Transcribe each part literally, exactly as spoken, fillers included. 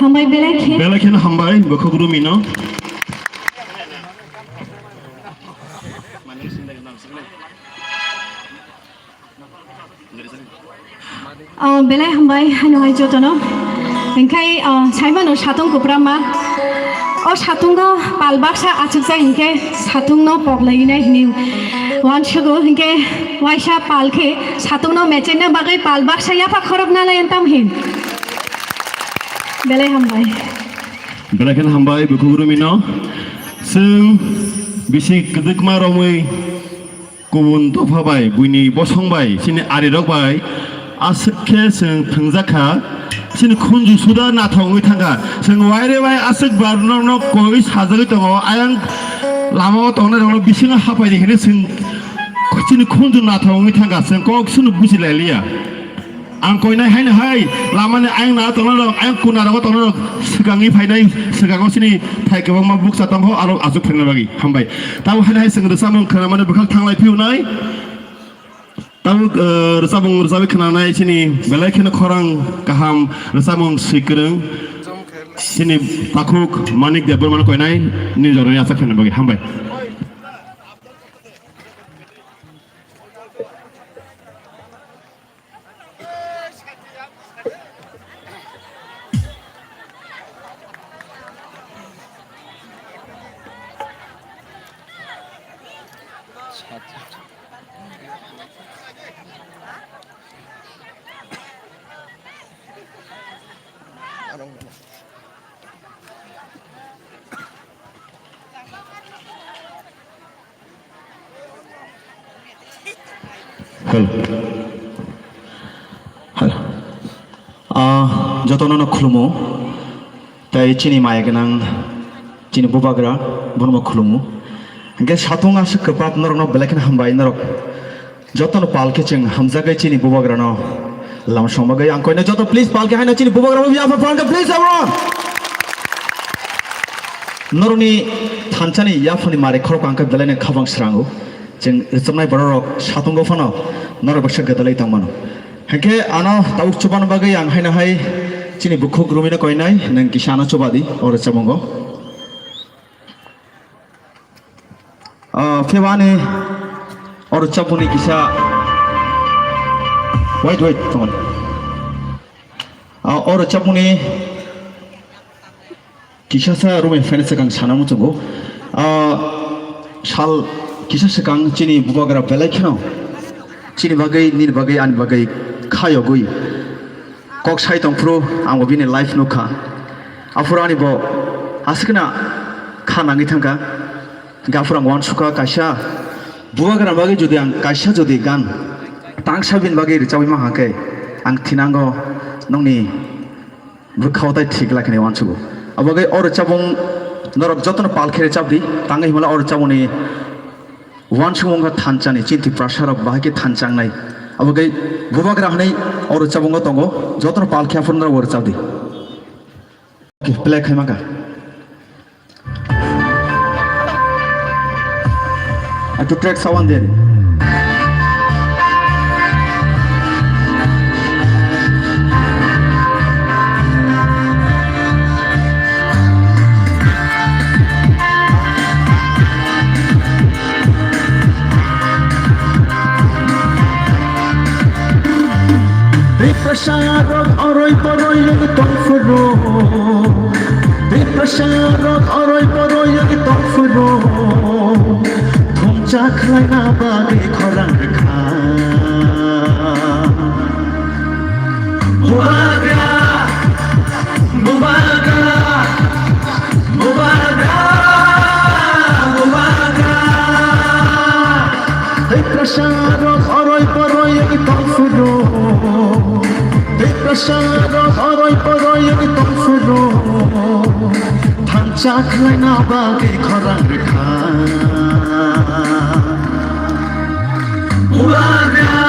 Hambai belai khe. Belai kheno hambai, bokhok Rumino. Oh, belai hambai, haino hai jotono. Hingkhai, oh, saimano satung kupramma. O satungo pal baksa achukjak hingkhe satungno poklainai hini uansugo, hingkhe waisa pal khe satungno mechenna bagwi pal baksa yapha khorokna lai tam hin. Belai hambai. Belai kheno hambai, bokhok Rumino. Chwng bisi kwdwkma romwi kubun dopha bai, buini bosong bai, chini arirok bai, aswk khe chwng thwngjak kha, chini khunju suda nathok wngwi thang kha. Chwng waire bai aswk bar nok nok koi sajagwi tongo, ayang lama o tongnai rokno bisingo hapai di hwnwi chwng chini khunju nathok wngwi thang kha, chwng kok sunu buji lai liya. Ang koinai haino hai, lamani ayang na tongnai rok, ayang kuna rogo tongnai rok, swkangwi phainai, swkango chini thai kwbangma bukcha tongkho, aro achuk phaina bagwi. Hambai. Tabuk haino hai chwng rwchapmung khwnamani bwkhak thanglai phiyunai. Tabuk, eh, rwchapmung rwchapwi khwnanai chini belai kheno khorang kaham rwchapmung swi kwrwng. Chini takhuk Manik Debbarmano koinai nini jorani achuk phaina bagwi. Hambai. Hello. Hello. Ah, jotono no khulumo. Tai chini maya gwnang, chini bubagra, bono bo khulumo. Hingke satung aswk kwbak norokno belai kheno hambai norok. Jotono pal khe chwng hamjakgwi chini bubagrano lama song bagwi ang koino joto please pal khe haino chini bubagrano yapha pal khe please abo. Norokni thanchani yaphani mare khorok ang khe belai no khabang srango. Chwng rwchapnai bororok satungo phano norok baksa gwdalwi tongmano. Hinkhe ano tabuk chubana bagwi ang haino hai chini bukhuk Rumino koinai nwng kisa ano chubadi o rwchapmungo. Ah, phebani oro chapuni kisa. Wait, wait, come on. Ah, oro chapuni kisa sa Rumino fans kang sana muchungo. Ah, sal kisa swkang chini bubagra belai kheno chini bagwi, nini bagwi, ani bagwi khayogwi kok sai tongphuru ang bo bini live nukha. Aphuru ani bo aswkna kha nangwi thangkha. Hinkhe aphuru ang uansukha kaisa bubagra bagwi jodi ang kaisa jodi gan tangsa bini bagwi rwchabwi mankha khe ang thinango nokni bwkhao tai thik lakhinai uansugo. Abo bagwi o rwchabung norok jotono pal khe rwchabdi, tangwi himla o rwchabungni uansukmung wngkha thanchani, chini Tiprasarok bahai khe thanchangnai. Abo khe bubagra hwnwi o rwchabungo tongo, jotono pal khe aphuru norok bo rwchabdi. Okay, play khai mankha. Ato track sawan der. Tiprasa rok oroi poroi yak tong phuru. Tiprasa rok oroi poroi yak tong phuru. Thumcha khlaina bagwi khorang rwkha. Bubagra, bubagra, bubagra, bubagra. Tiprasa rok oroi poroi yak tong phuru. Tiprasa rok oroi poroi yak tong phuru. Thansa khlaina bagwi khorang rwkha. Bubagra,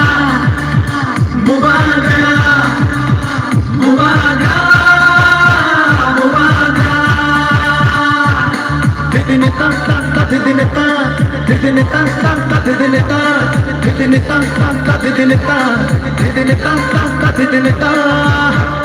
bubagra, bubagra, bubagra. Didine ta, ta, ta, didine ta, didine ta, ta, ta, didine ta, didine ta, ta, ta, didine ta, didine ta, ta, ta, didine ta.